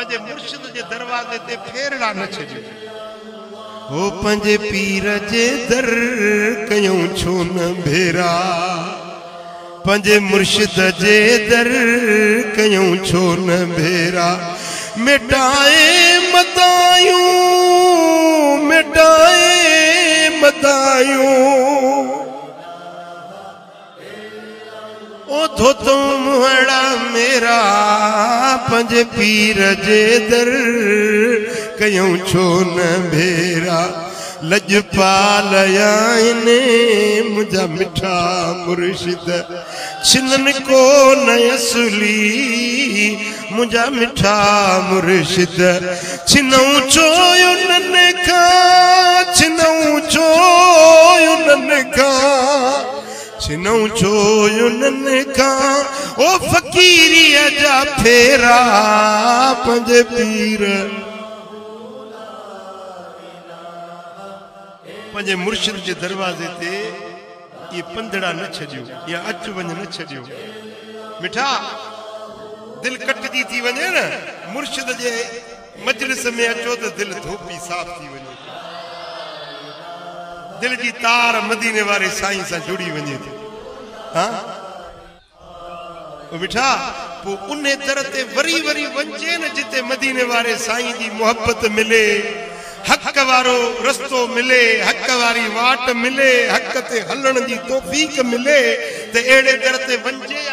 پنهنجي مرشد جي دروازي تي ڦيرڙا نه ڇڏيو. هو پنهنجي پير جي در ڪيون ڇو نه ڀيرا، پنهنجي مرشد جي در ڪيون ڇو نه ڀيرا، مٽائي مدايون، مٽائي مدايون. او ڌوتو منهڙا ميرا، پنهنجي پير جي در ڪيون ڇو نه ڀيرا، لڄ پال آهن منهنجا مٺا مرشد، ڇنن ڪو نه اصلي منهنجا مٺا مرشد، ڇنئون ڇو انهن کان، ڇنئون ڇو انهن کان، ڇنئون ڇو انهن کان، او فقيريءَ جا ڦيرا. پنهنجي پير پنهنجي مرشد جي دروازي تي اهي پنڌڙا نه ڇڏيو يا اچ وڃ نه ڇڏيو. مٺا دل ڪٽجي ٿي وڃي نه، مرشد جي مجلس ۾ اچو ته دل ڌوپي صاف ٿي وڃي ٿي، دل جي تار مديني واري سائين سان جڙي وڃي ٿي. ها او مٺا، پوءِ ان در تي وري وري وڃجي نه جتي مديني واري سائين جي محبت ملي، حق وارو رستو ملي، حق واري واٽ ملي، حق تي هلڻ جي توفيق ملي، ته اهڙي در تي وڃجي.